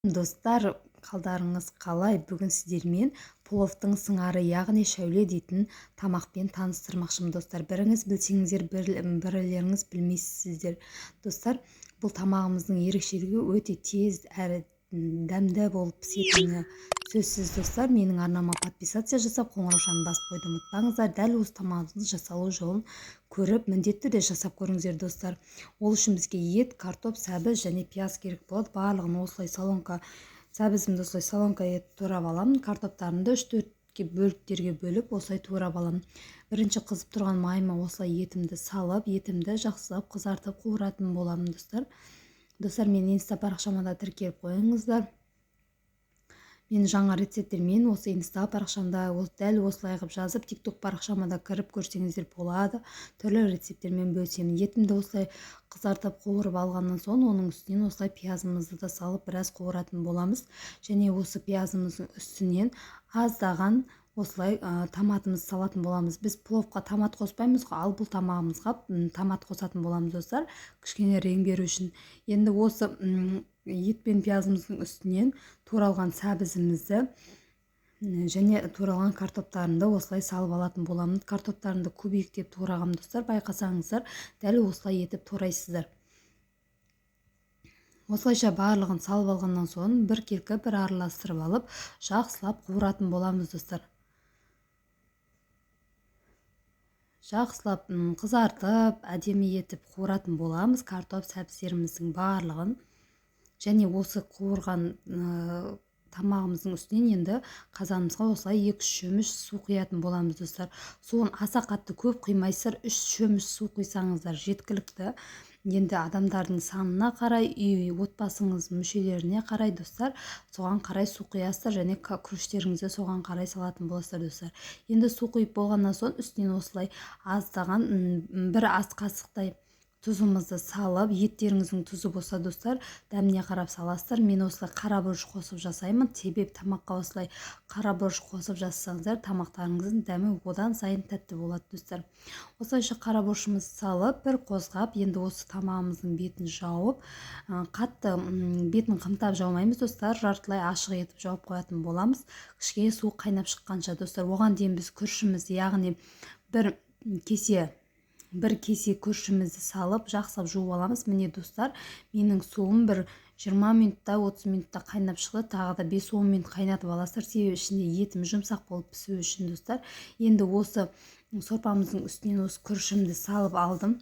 Достар, қалдарыңыз қалай? Бүгін сіздермен пловтың сыңары, яғни шәуле дейтін тамақпен таныстырмақшымын, достар. Біріңіз білсеңіздер, бірілеріңіз білмейсіздер, достар. Бұл тамағымыздың ерекшелігі өте тез әрі дәмді болып пісетіні сөзсіз, достар. Менің арнама подписаться жасап, қоңыраушаны басып қоюды ұмытпаңыздар. Дәл осы тамағымыздың жасалу жолын көріп, міндетті түрде жасап көріңіздер, достар. Ол үшін бізге ет, картоп, сәбіз және пияз керек болады. Барлығын осылай соломка, сәбізімді осылай соломка етіп турап аламын. Картоптарымды үш төртке бөліктерге бөліп, осылай турап аламын. Бірінші қызып тұрған майыма осылай етімді салып, етімді жақсылап қызартып, қуыратын боламын, достар. Достар, менің Инста парақшама да тіркеліп қойыңыздар. Мен жаңа рецепттермен осы Инста парақшамда дәл осылай қылып жазып, Тик Ток парақшама да кіріп көрсеңіздер болады, түрлі рецепттермен бөлісемін. Етімді осылай қызартып, қуырып алғаннан соң, оның үстінен осылай пиязымызды да салып, біраз қуыратын боламыз. Және осы пиязымыздың үстінен аздаған осылай томатымызды салатын боламыз. Біз пловқа томат қоспаймыз ғой, ал бұл тамағымызға томат қосатын боламыз, достар, кішкене рең беру үшін. Енді осы ет пен пиязымыздың үстінен туралған сәбізімізді және туралған картоптарымды осылай салып алатын боламын. Картоптарымды кубиктеп турағанмын, достар, байқасаңыздар, дәл осылай етіп турайсыздар. Осылайша барлығын салып алғаннан соң, біркелкі бір араластырып алып, жақсылап қуыратын боламыз, достар. Жақсылап қызартып, әдемі етіп қуыратын боламыз картоп, сәбіздеріміздің барлығын. Және осы қуырған тамағымыздың үстінен енді қазанымызға осылай 2-3 шөміш су құятын боламыз, достар. Суын аса қатты көп құймайсыздар, 3 шөміш су құйсаңыздар, жеткілікті. Енді адамдардың санына қарай, үй отбасыңыз мүшелеріне қарай, достар, соған қарай су құясыздар және күріштеріңізді соған қарай салатын боласыздар, достар. Енді су құйып болғаннан соң, үстінен осылай аздаған бір ас қасықтай тұзымызды салып, еттеріңіздің тұзы болса, достар, дәміне қарап саласыздар. Мен осылай қара бұрыш қосып жасаймын, себебі тамаққа осылай қара бұрыш қосып жасасаңыздар, тамақтарыңыздың дәмі одан сайын тәтті болады, достар. Осылайша қара бұрышымызды салып, бір қозғап, енді осы тамағымыздың бетін жауып, қатты бетін қымтап жаумаймыз, достар, жартылай ашық етіп жауып қоятын боламыз, кішкене су қайнап шыққанша, достар. Оған дейін біз күрішімізді, яғни бір кесе күрішімізді салып, жақсылап жуып аламыз. Міне, достар, менің суым бір 20 минутта, 30 минутта қайнап шықты. Тағы да 5-10 минут қайнатып аласыздар, себебі ішінде етіміз жұмсақ болып пісу үшін, достар. Енді осы сорпамыздың үстінен осы күрішімді салып алдым.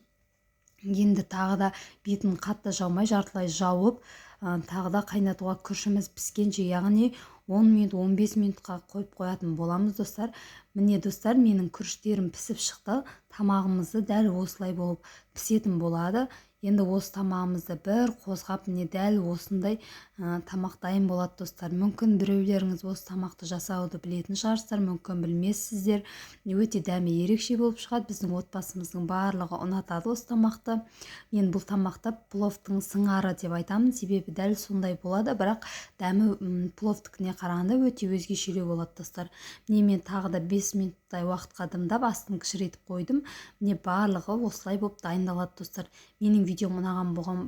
Енді тағы да бетін қатты жаумай, жартылай жауып, тағы да қайнатуға күрішіміз піскенше, яғни 10 минут, 15 минутқа қойып қоятын боламыз, достар. Міне, достар, менің күріштерім пісіп шықты. Тамағымызды дәл осылай болып пісетін болады. Енді осы тамағымызды бір қозғап, міне, дәл осындай тамақ дайын болады, достар. Мүмкін, біреулеріңіз осы тамақты жасауды білетін шығарсыздар, мүмкін, білмессіздер. Өте дәмі ерекше болып шығады. Біздің отбасымыздың барлығы ұнатады осы тамақты. Мен бұл тамақты пловтың сыңары деп айтамын, себебі дәл сондай болады, бірақ дәмі пловтікіне қарағанда өте өзгешелеу болады, достар. Міне, мен тағы да 5 минуттай уақытқа дымдап, астын кішірейтіп қойдым. Міне, барлығы осылай болып дайындалады, достар. Менің видеом ұнаған болған,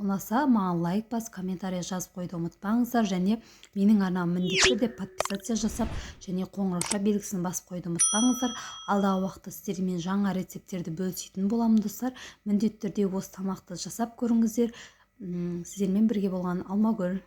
ұнаса, маған лайк басып, комментарий жазып қоюды ұмытпаңыздар. Және менің арнама міндетті түрде подписаться жасап және қоңыраушa белгісін басып қоюды ұмытпаңыздар. Алдағы уақытта сіздермен жаңа рецепттерді бөлісетін боламын, достар. Міндетті түрде осы тамақты жасап көріңіздер. Сіздермен бірге болған Алмагүл.